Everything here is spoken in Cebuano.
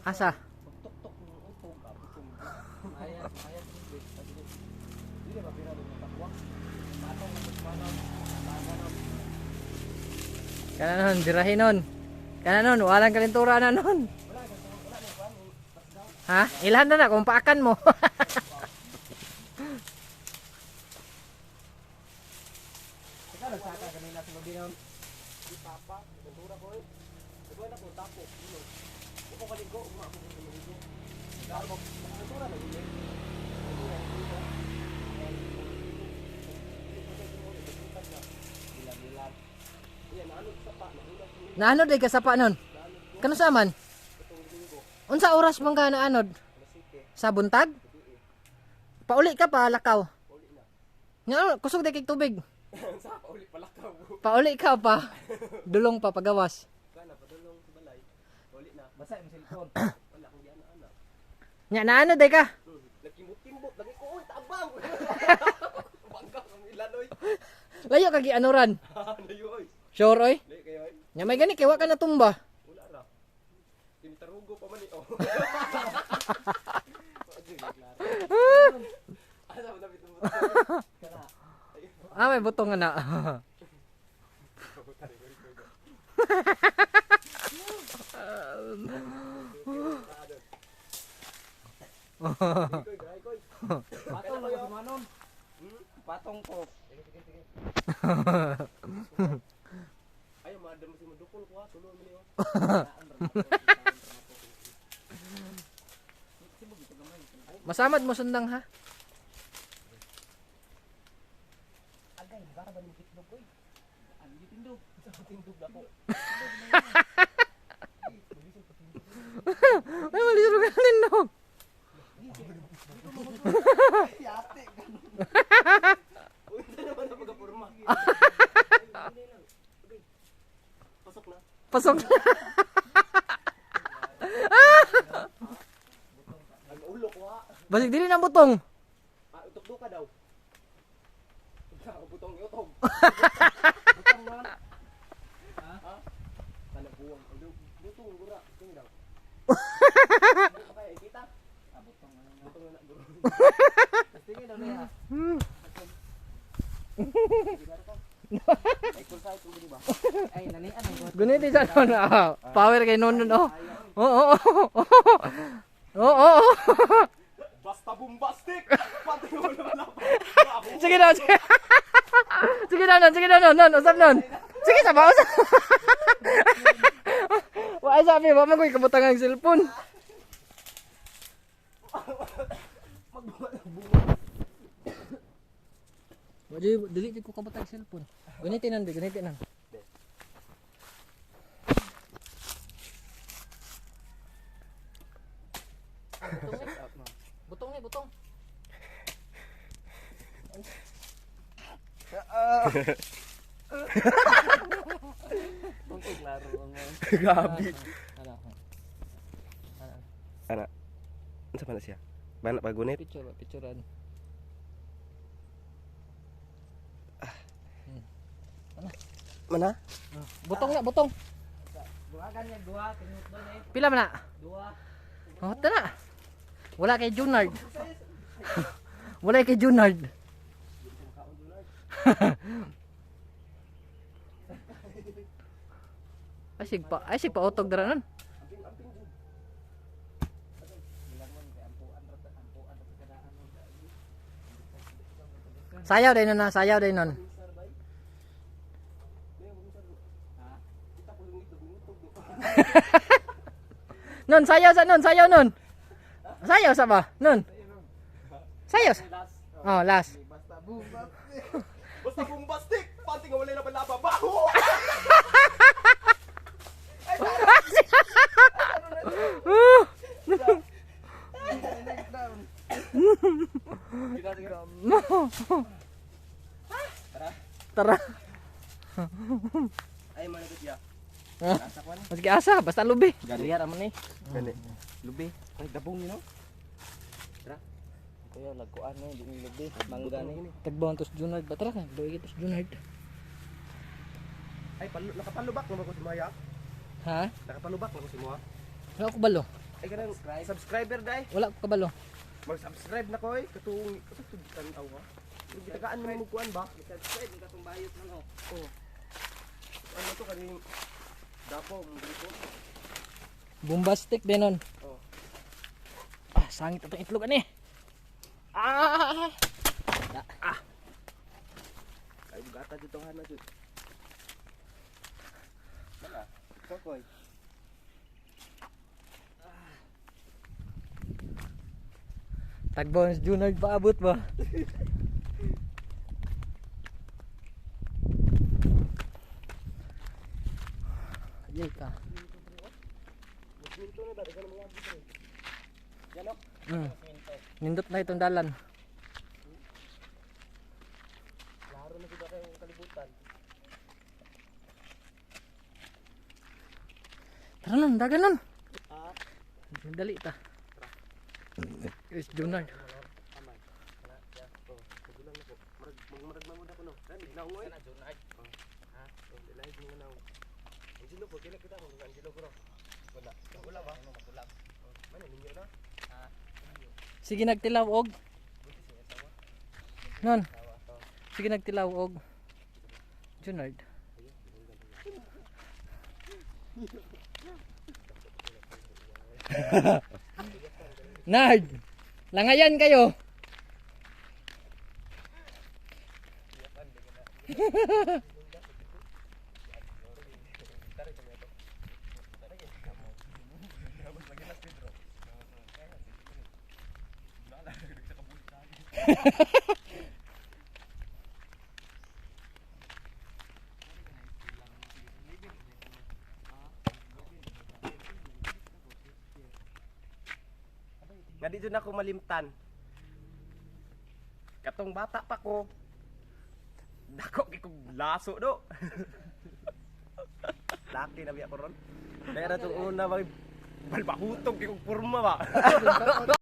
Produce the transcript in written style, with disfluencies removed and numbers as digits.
Asa? Tuktok ng utog, abutong. Maya, maya tubig. Dili ba pira do takwa? Patong ng manon. Manon. Kana nun, dirahin nun. Kana nun, walang kalintura na nun. Ha? Ilhan na na kung paakan mo. Ikaw nagsaka kanina sa gabi nun. Di papa, kalintura ko eh. Diba na ko tapo, ulo. Upo kaligo, uma ako kaligo. Kalintura na yun eh. Kalintura, kalintura. Naanod ay kasapa nun. Kano sa man? Unsa oras man ka naanod? Sa buntag? Pauli ka pa lakaw. Nga kusog day kay tubig. Sa pauli palakaw. Pauli ka pa. Dulong pa pagawas. Kana padulong sa balay. Uli na. Basa imong cellphone. Wala akong giana ana. Nya naanod day ka. Nagkimbot-kimbot lagi ko oy tabang. Bangka kang ilanoy. Layo ka gianuran. Layo oy. Sure oy. Layo kayo oy. Nya may gani kay wa ka natumba. Wala ra. Tintarugo pa man ni oh. Asa mo dapat mo? Ah, may butong nga na. Patong ko si Manon. Patong ko. Ay, madam si madukol ko ha. Tulo man niyo. Masamad mo sundang ha. Agay, bara ba ning itlog oy? Ang gitindog. Sa tindog na ko. Ay, mali sa lugar nindog. Yate ganun. Unsa naman ang pagkaporma? Pasok na. Pasok. Ang ulo ko ha. Basig dili na butong. Ah, utok ka daw. Ikaw, butong utog. Butong na. Ha? Kana buwang. Butong gura. Tingin daw. Ano pa kaya kita? Ah, butong na. Butong na guro. Tingin daw niya. Ay, kung saan kung ba? Ay, nanian ang Guniti sa nun. Ah, power kay nun nun oh. Oo, oo, oo. Oo, oo. Basta bombastic! Pati mo naman ako. Sige na, sige. Sige na nun, sige na nun, nun, usap nun. Sige sa ba, usap. Wa sabi, wa man ko'y kabutang ang cellphone. Wa di dili di ko kabutang cellphone. Guniti nun, be, guniti nun. Butong ni, butong. Gabi. Ano? Ana. Unsa man na siya? Bana pa gunit? Picture, picturean. Mana? Butong na, butong. Pila man na? Dua. Oh, tana. Wala kay Junard. Wala kay Junard. Ay sig pa utog dara nun. Sayaw din nun na, sayaw din nun. Nun, sayaw sa nun, sayaw nun. Sayaw sa ba? Nun. Sayaw sa. Oh, last. Basta bombastic! Pati nga wala na palaba. Baho! Tara. Ay, managot ya. Maski asa, basta lubi. Gani. Aman ni. Gani. Lubi. Ay, dabong ni no? Tara. Kaya lagkuan ni, di ni lubi. Mangga ni. Tagbawan tos Junard ba? Tara ka, duwi tos Junard. Ay, nakapalubak naman ko si Maya. Ha? Nakapalubak na ko si Moa. Wala ko balo. Ay kanang subscriber dai. Wala ko kabalo. Mag-subscribe na ko oy. Katong katong tan-aw ha. Gitagaan mo mo kuan ba? Subscribe ng katong bayot man oh. Oh. Ano to kaning dapo mo dito. Bombastic din nun. Oh. Ah, sangit itong itlog ani. Ah! Kay bugata dito hana jud. Wala. Kokoy. Tagbons Junard paabot ba? Ayay ka. Minto na ba daghan mga dito. Yan oh. Nindot na itong dalan. Klaro na gid kayong kalibutan. Tara nun, dagan nun. Ah. Dali ta. Is Junard. Aman. Wala ya. Oh, magulang na ko. Murag murag mangud ako no. Dani naong oy. Kana Junard. Ha? Oh, live mo naong. Angelo ko kila kita kung Angelo ko. Wala. Wala ba? Ano magulang. Oh, man ninyo na. Sige nagtilaw og. Nun. Sige nagtilaw og. Junard. Nard! Langayan kayo! Nga di jud ako malimtan. Katong bata pa ko. Dako kay kog laso do. Laki na biya ko ron. Dahil na itong una, balbahutog kay kog porma ba.